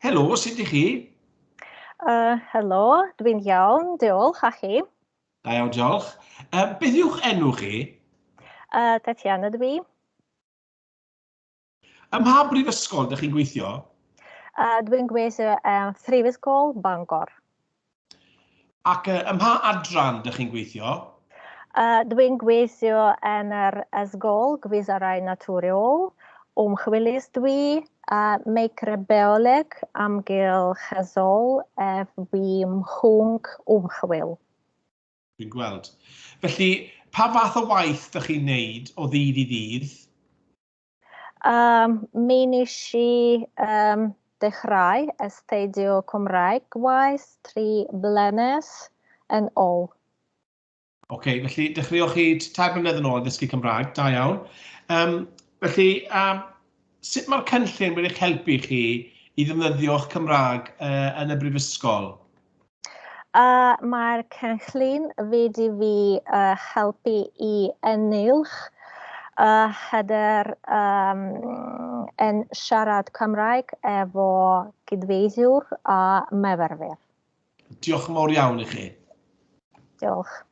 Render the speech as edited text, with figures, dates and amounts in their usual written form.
Helo, sut ydych chi? Helo, dwi'n iawn, diolch, a chi? Da iawn, diolch. Beth yw'ch enw chi? Tatiana dwi. Ym mha brifysgol ydych chi'n gweithio? Dwi'n gweithio ym Mhrifysgol Bangor. Ac ym mha adran ydych chi'n gweithio? Dwi'n gweithio yn yr Ysgol Gwyddorau Naturiol, ymchwilydd dwi, microbioleg amgylcheddol yw fy mhwnc ymchwil. Dwi'n gweld. Felly, pa fath o waith ydych chi'n neud o ddydd i ddydd? Mi wnes i dechrau astudio Cymraeg gwaith 3 blynedd yn ôl. Oce, okay, felly dechreuoch chi 3 blynedd yn ôl i ddysgu Cymraeg, da iawn. Felly, sut mae'r cynllun wedi'ch helpu chi i ddefnyddio'ch Cymraeg yn y brifysgol? Mae'r cynllun wedi fi helpu i ennill hyder yn siarad Cymraeg efo cydweithiwr a myfyrwyr. Diolch yn fawr iawn i chi. Diolch.